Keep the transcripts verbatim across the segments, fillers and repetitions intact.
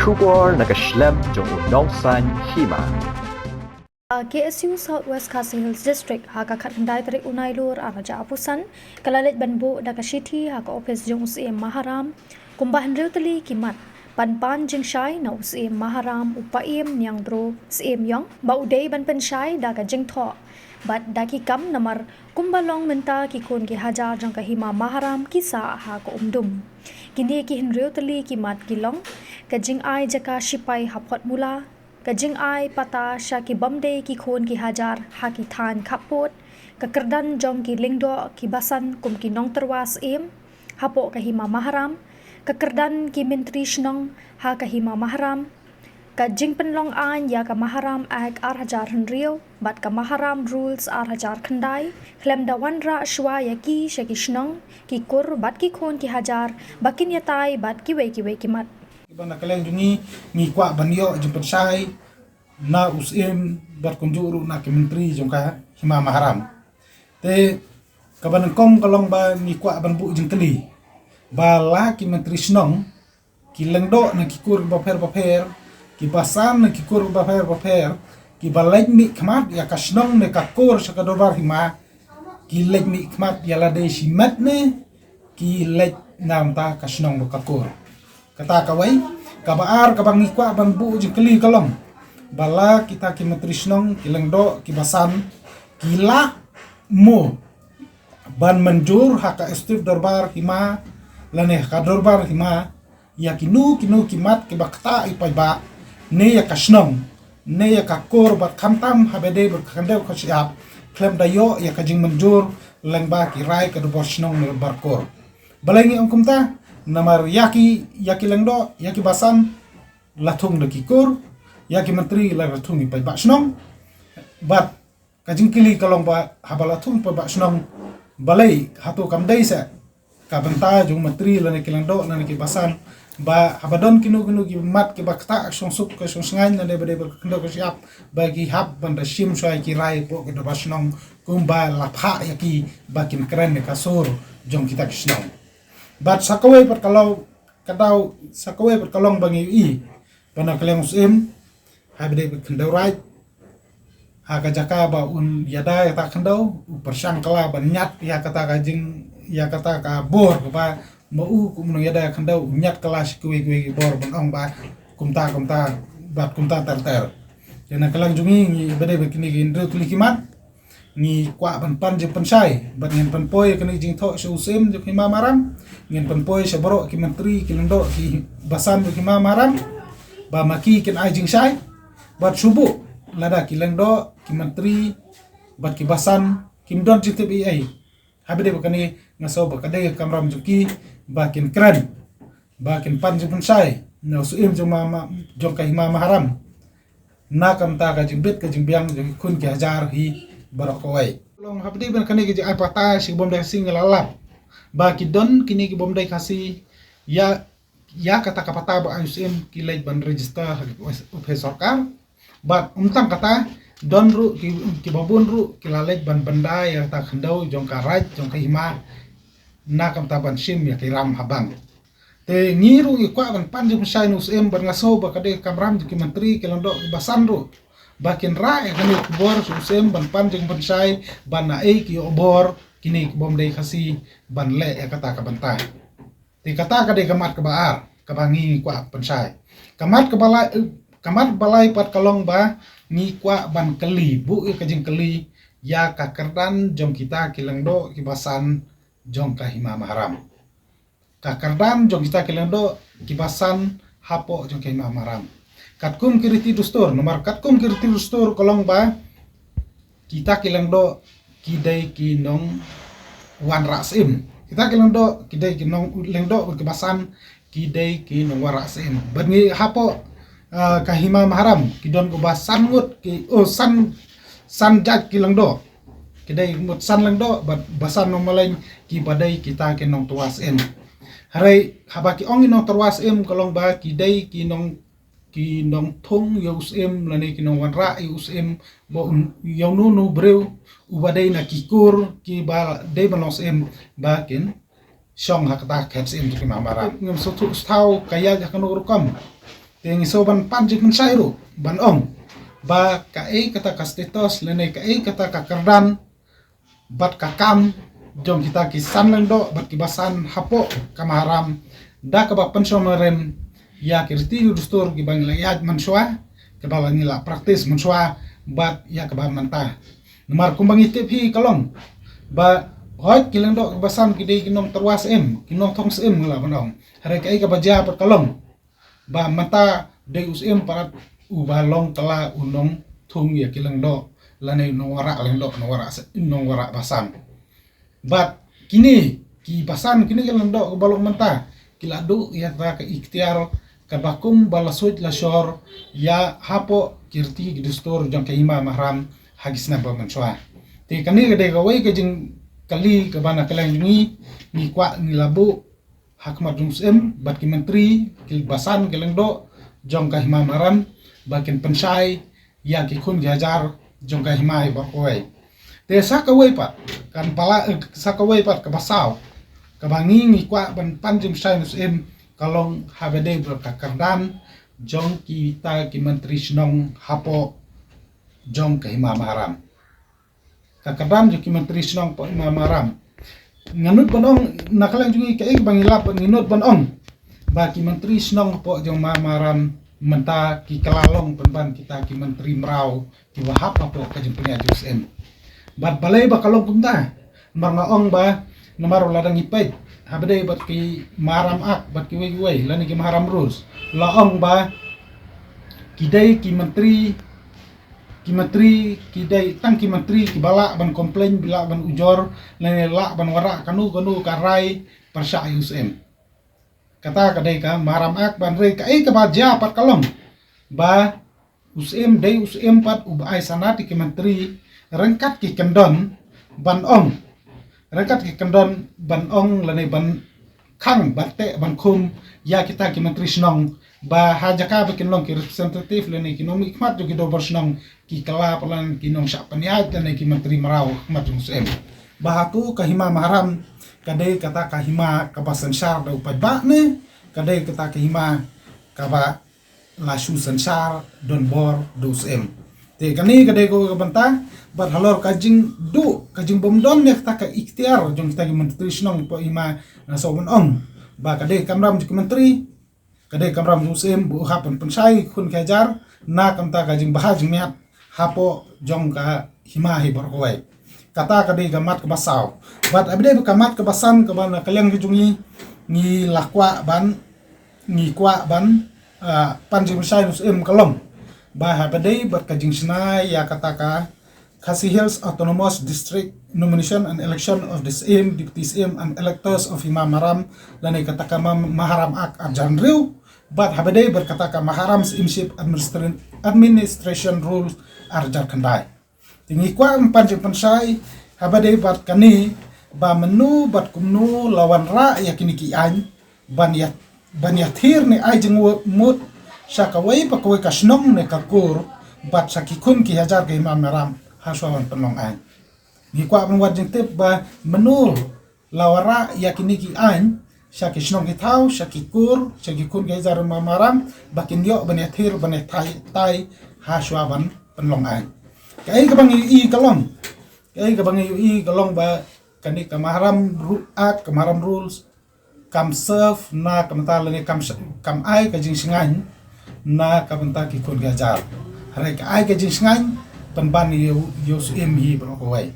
Khubor na ka shlem jong u nongsaiñ hima. Ka K S U South West Khasi Hills District ha ka khatkhyndai tarik u Nailur arhajar arphew san ka la leit ban buh da ka shithi ha ka ophis jong u Syiem Maharam kumba hynriew tylli ki mat ban pan jingshai na u Syiem Maharam u Paiem Niangdro Syiem Iong ba u dei ban pynshai da ka jingthoh bad da ki kam namar kumba long mynta ki khun ki hajar jong ka Hima Maharam ki sah ha ka umdum. Kine ki hynriew tylli ki mat ki long ka jingai jaka shipai ha Photmula, ka jingai pata sha ki bym dei ki khun ki hajar ha ki thaiñ khappud, ka kyrdan jong ki lyngdoh ki basan kum ki nongtyrwa syiem hapoh ka Hima Maharam, ka kyrdan ki myntri shnong ha ka Hima Maharam, ka jingpynlong aiñ ïa ka Maharam Act arhajar hynriew bad ka Maharam Rules arhajar khyndai, khlem da wanrah shuwa ïa ki sha ki shnong, ki kur bad ki khun ki hajar ba kin ïatai bad kiwei kiwei ki mat. Kiba na ka liang jong ngi, ngi kwah ban ïoh jingpynshai na u Syiem bad kumjuh ruh na ki myntri jong ka Hima Maharam. Te kaba nyngkong ka long ba ngi kwah ban buh jingkylli ba la ki myntri shnong, ki lyngdoh na ki kur bapher bapher, ki basan na ki kur bapher bapher, kiba leit mih khmat ïa ka shnong ne ka kur sha ka dorbar hima, ki leit mih khmat ïa lade shimet ne ki leit na bynta ka shnong bad ka kur. Kata kawei, kaba ar kaba ngi kwah ban buh jingkylli ka long ba la kita ki myntri shnong, ki lyngdoh, ki basan, ki lah mo ban mynjur ha ka Executive Dorbar Hima lane ha ka dorbar hima ïa kino kino ki mat kiba ktah ïa u paidbah ne ïa ka shnong ne ïa ka kur bad khamtam haba dei bad ka khyndew ka shyiap, khlem da ïoh ïa ka jingmynjur lyngba ki rai ka dorbar shnong ne dorbar kur. Balei ngi ong kumta? Namar ïa ki, ïa ki lyngdoh, ïa ki basan la thung da ki kur, ïa ki myntri la thung ïa u paidbah shnong. Bad ka jingkylli ka long ba haba la thung ïa u paidbah shnong, balei hato kam dei seh ka bynta jong u myntri lane ki lyngdoh lane ki basan ba haba don kino kino ki mat kiba ktah shongsuk ka shongshngaiñ lane ba dei bad ka khyndew ka shyiap ba ki hap ban da shim shuwa ïa ki rai hapoh ka dorbar shnong kumba la phah ïa ki ba kin kren ïa ka sur jong kita ki shnong. Bad sa kawei pat ka long, ka daw, sa kawei pat ka long ba ngi ïohi ba na ka liang u Syiem, haba dei bad ka khyndew raid, ha ka jaka ba un ïada ïa kata ka khyndew, u pyrshang kylla ban ñiad ïa kata ka jing, ïa kata ka bor kaba ma u kum u nongïada ïa ka khyndew, u ñiad kylla sha kiwei kiwei ki bor ban ong ba kumta kumta bad kumta ter ter. Te na ka liang jong ngi, ngi ba dei bad kine ki hynriew tylli ki mat, ngi kwah ban pan jingpynshai bad ngin pynpoi kane ka jingthoh sha u Syiem jong ka Hima Maharam, ngin pynpoi sha baroh ki myntri, ki lyngdoh, ki basan jong ka Hima Maharam ba ma ki kin ai jingshai. Bad shu buh lada ki lyngdoh, ki myntri bad ki basan kim don jingtip ei ei, haba dei bad kane nga sngew ba ka dei ka kamram jong ki ba kin kren, ba kin pan jingpynshai na u Syiem jong ma, ma, jong ka Hima Maharam na ka bynta ka jingbit ka jingbiang jong ki khun ki hajar hi baroh kawei. Long haba dei bad kane ka jingai pata sha ki bym dei Khasi, nga la lap ba ki don kine ki bym dei Khasi ïa, ïa kata ka pata ba ai u Syiem ki leit ban register ha ki ophis sorkar. Bad ym tang kata, don ruh ki, kiba bun ruh ki la leit ban bynda ïa kata ka khyndew jong ka raid jong ka hima na ka bynta ban shim ïa ki ram ha bank. Te ngi ruh ngi kwah ban pan jingpynshai na u Syiem bad nga sngew ba ka dei ka kamram jong ki myntri, ki lyngdoh, ki basan ruh ba kin rah ïa kane ka khubor sha u Syiem ban pan jingpynshai ban ai ki ïoh bor kine ki bym dei Khasi ban leh ïa kata ka bynta. Te kata ka dei ka mat kaba ar kaba ngi ngi kwah pynshai. Ka mat kaba lai, ka mat ba lai pat ka long ba ngi kwah ban kylli, buh ïa ka jingkylli ïa ka kyrdan jong kita ki lyngdoh, ki basan jong ka Hima Maharam. Ka kyrdan jong kita ki lyngdoh, ki basan hapoh jong ka Hima Maharam. Katkum ki riti dustur, namar katkum ki riti dustur ka long ba kita ki lyngdoh ki dei ki nongwanrah syiem. Kita ki lyngdoh ki dei ki nong, lyngdoh, ki basan ki dei ki nongwanrah syiem. Bad ngi hapoh, ah, ka Hima Maharam ki don kumba san ngut ki, oh, san, san jait ki lyngdoh. Ki dei mut san lyngdoh bad basan nongmalaiñ kiba dei kita ki nongtyrwa syiem. Hynrei haba ki ong ki nongtyrwa syiem ka long ba ki dei ki nong, ki nongthung ïa u Syiem lane ki nongwanrah ïa u Syiem ba un, ïa uno uno u briew uba dei na ki kur kiba dei ban long syiem ba kin shong ha kata ka khet syiem jong ka Hima Maharam. Ngim sngewthuh shuh ka ïaid ha kano ka rukom. Te ngi sngewbha ban pan jingpynshai ruh ban ong ba kaei kata ka status lane kaei kata ka kyrdan bad ka kam jong kita ki san lyngdoh bad kiba san hapoh ka Maharam da kaba pynshong nongrim ïa ki riti ki dustur kiba ngi la ïaid mynshuwa, kiba la ngi la practice mynshuwa bad ïa kaba mynta. Namar kumba ngi tip hi ka long ba hooid ki lyngdoh kiba san ki dei ki nongtyrwa syiem, ki nongthong syiem ngi lah ban ong. Hynrei kaei kaba jia pat ka long ba mynta dei u syiem palat uba long kylla u nongthung ïa ki lyngdoh lane u nongwarak lyngdoh, nongwarak se-, nongwarak basan. Bad kine ki basan, kine ki lyngdoh kiba long mynta ki la duh ïa kata ka iktiar kaba kum ba la suid la shor ïa hapoh ki riti ki dustur jong ka Hima Maharam ha ki snem ba mynshuwa. Te kane ka dei kawei ka jingkylli kaba na kylleng jong ngi, ngi kwah ngi la buh ha khmat jong u Syiem bad ki myntri, ki basan ki lyngdoh jong ka Hima Maharam ba kin pynshai ïa ki khun ki hajar jong ka hima hi baroh kawei. Te sa kawei pat, kan pala, eh, sa kawei pat kaba saw kaba ngi ngi kwah ban pan jingpynshai na u Syiem ka long haba dei bad ka kyrdan jong kita ki myntri shnong hapoh jong ka Hima Maharam. Ka kyrdan jong ki myntri shnong hapoh Hima Maharam. Nga nud ban ong, na kylleng jong ngi kaei ba ngi lap, ngi nud ban ong ba ki myntri shnong hapoh jong Hima Maharam mynta ki kylla long pynban kita ki myntri mraw kiba hap hapoh ka jingpynïaid jong u Syiem. Bad balei ba ka long kumta? Namar nga ong ba namar lada ngi peit haba dei bad ki Maharam Act bad kiwei kiwei lane ki Maharam Rules, la ong ba ki dei ki myntri, ki myntri, ki dei tang ki myntri kiba lah ban complain, ba lah ban ujor lane lah ban wanrah kano kano ka rai pyrshah ïa u Syiem. Kata ka dei ka Maharam Act. Bad hynrei kaei kaba jia pat ka long ba u Syiem dei u Syiem pat uba ai sanad ïa ki myntri ryngkat ki kyndon ban ong, ryngkat ki kyndon ban ong lane ban khang, ban teh, ban khum ïa kita ki myntri shnong ba ha jaka ba kin long ki representative lane ki nongmihkhmat jong ki dorbar shnong, ki kylla palat ki nongshah pynïaid lane ki myntri mraw ha khmat jong u Syiem. Ba hato ka Hima Maharam ka dei kata ka hima kaba synshar da u paidbah ne ka dei kata ka hima kaba la shu synshar donbor da u Syiem? Te kane ka dei ka bynta bad halor ka jingduh, ka jingbymdon ïa kata ka iktiar jong kita ki myntri shnong hapoh Hima, nga sngew ban ong ba ka dei ka kamram jong ki myntri, ka dei ka kamram jong u Syiem ba u hap ban pynshai ki khun ki hajar na ka bynta ka jingbha jingmiat hapoh jong ka hima hi baroh kawei. Kata ka dei ka mat kaba saw. Bad haba dei ka mat kaba san kaba na kylleng ka jong ngi, ngi la kwah ban, ngi kwah ban, ah, pan jingpynshai na u Syiem ka long ba haba dei bad ka jingshna ïa kata ka Khasi Hills Autonomous District Nomination and Election of the Syiem, Deputy Syiem and Electors of Hima Maharam lane kata ka Ma-, Maharam Act arhajar hynriew bad haba dei bad kata ka Maharam Syiemship Administra-, Administration Rules arhajar khyndai. Te ngi kwah ban pan jingpynshai haba dei bad kane ba mynno bad kumno la wanrah ïa kine ki aiñ ban ïa, ban ïathir ne ai jingmut sha kawei pa kawei ka shnong ne ka kur bad sha ki khun ki hajar ka Hima Maharam ha shuwa ban pynlong aiñ. Ngi kwah ban wad jingtip ba mynno la wanrah ïa kine ki aiñ sha ki shnong ki thaw, sha ki kur, sha ki khun ki hajar Hima Maharam ba kin ïoh ban ïathir ban ïatai tai ha shuwa ban pynlong aiñ. Kaei kaba ngi ïohi ka long, kaei kaba ngi ïohi ka long ba kane ka Maharam Ru-, Act, ka Maharam Rules kam serve na ka bynta lane kam sh-, kam ai ka jingshngaiñ na ka bynta ki khun ki hajar. Hynrei ka ai ka jingshngaiñ pynban ïa u, ïa u Syiem hi baroh kawei.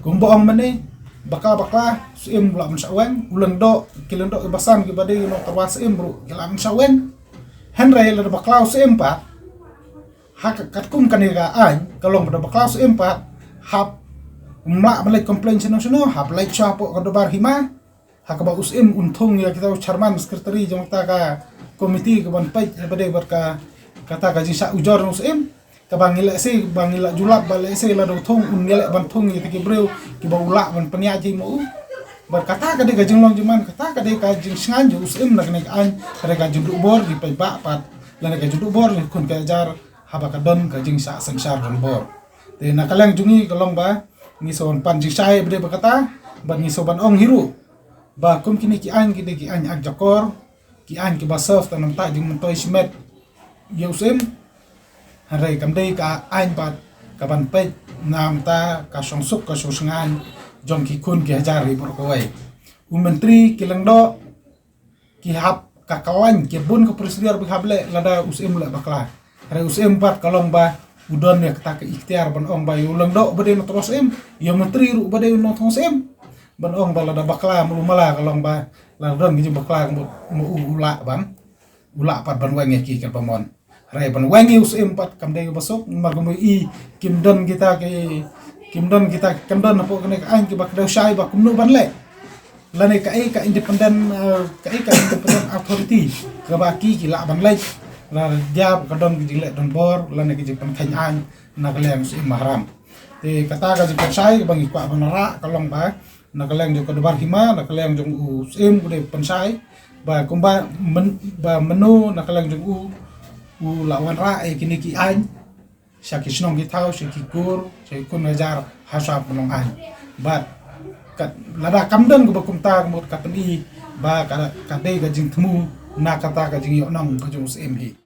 Kumba ong mynne, bakla bakla u Syiem u lah ban shah weng, u lyngdoh, ki lyngdoh kiba san kiba dei nongtyrwa Syiem ruh ki lah ban shah weng. Hynrei lada bakla u Syiem pat, ha ka, katkum kane ka aiñ ka long ba lada bakla u Syiem pat, hap, um lah ban leit complain shano shano, hap leit sha hapoh ka dorbar hima, ha kaba u Syiem un thung ïa kita u chairman, secretary jong kata ka committee kaban peit haba dei bad ka, kata ka jingshah ujor jong u Syiem. Kaba ngi lehse, ba ngi la ju lap ba lehse lada u thung un ïaleh ban thung ïa kita ki briew kiba u lah ban pynïaid hi ma u. Bad kata ka dei ka jinglong jingman, kata ka dei ka jingshngaiñ jong u Syiem na kane ka aiñ, ka dei ka jingduh bor jong ki paidbah pat lane ka jingduh bor jong ki khun ki hajar haba ka don ka jingshah synshar donbor. Te na kylleng jong ngi ka long ba ngi sngew ban pan jingshai haba dei bad kata bad ngi sngew ban ong hi ruh ba kum kine ki aiñ ki dei ki aiñ arhajar khyndai, ki aiñ kiba serve tang na ka bynta jingmyntoi shimet ïa u Syiem. Hynrei kam dei ka aiñ pat ka ban peit namar ka shongsuk ka shongshngaiñ jong ki khun ki hajar ri baroh kawei. U Myntri ki Lyngdoh ki hap ka kyllaiñ, ki bun ka procedure ba ki hap leh lada u Syiem u leh bakla. Hynrei u Syiem pat ka long ba u don ïa kata ka iktiar ban ong ba ïa u Lyngdoh ba dei u nongthoh Syiem, ïa u Myntri ruh ba dei u nongthoh Syiem, ban ong ba lada bakla, mut u Mala ka long ba lada don ka jingbakla ka mut u lah ban, u lah pat ban weng ïa ki kaba mon. Hynrei ban weng ïa u Syiem pat kam dei kaba suk, namar kumba i kim don kita ki, kim don kita, kam don hapoh kane ka aiñ kiba kdew shai ba kumno ban leh. Lane kaei ka independent, eh, kaei ka independent authority kaba ki ki lah ban leh. Lada ka don ka jingleh donbor lane ka jingpynkheiñ aiñ na ka liang u Syiem Maharam. Te kata ka jingpynshai kaba ngi kwah ban rah ka long ba na ka liang jong ka Dorbar Hima, na ka liang jong u Syiem u dei pynshai ba kumba myn-, ba mynno na ka liang jong u u la wanrah ïa kine ki aiñ sha ki shnong ki thaw, sha ki kur, sha ki khun hajar ha sap nong aiñ. Bad ka, lada kam don kaba kumta ka mut ka pyni ba ka, ka dei ka jingthmu na kata ka jingïohnong ka jong u Syiem hi.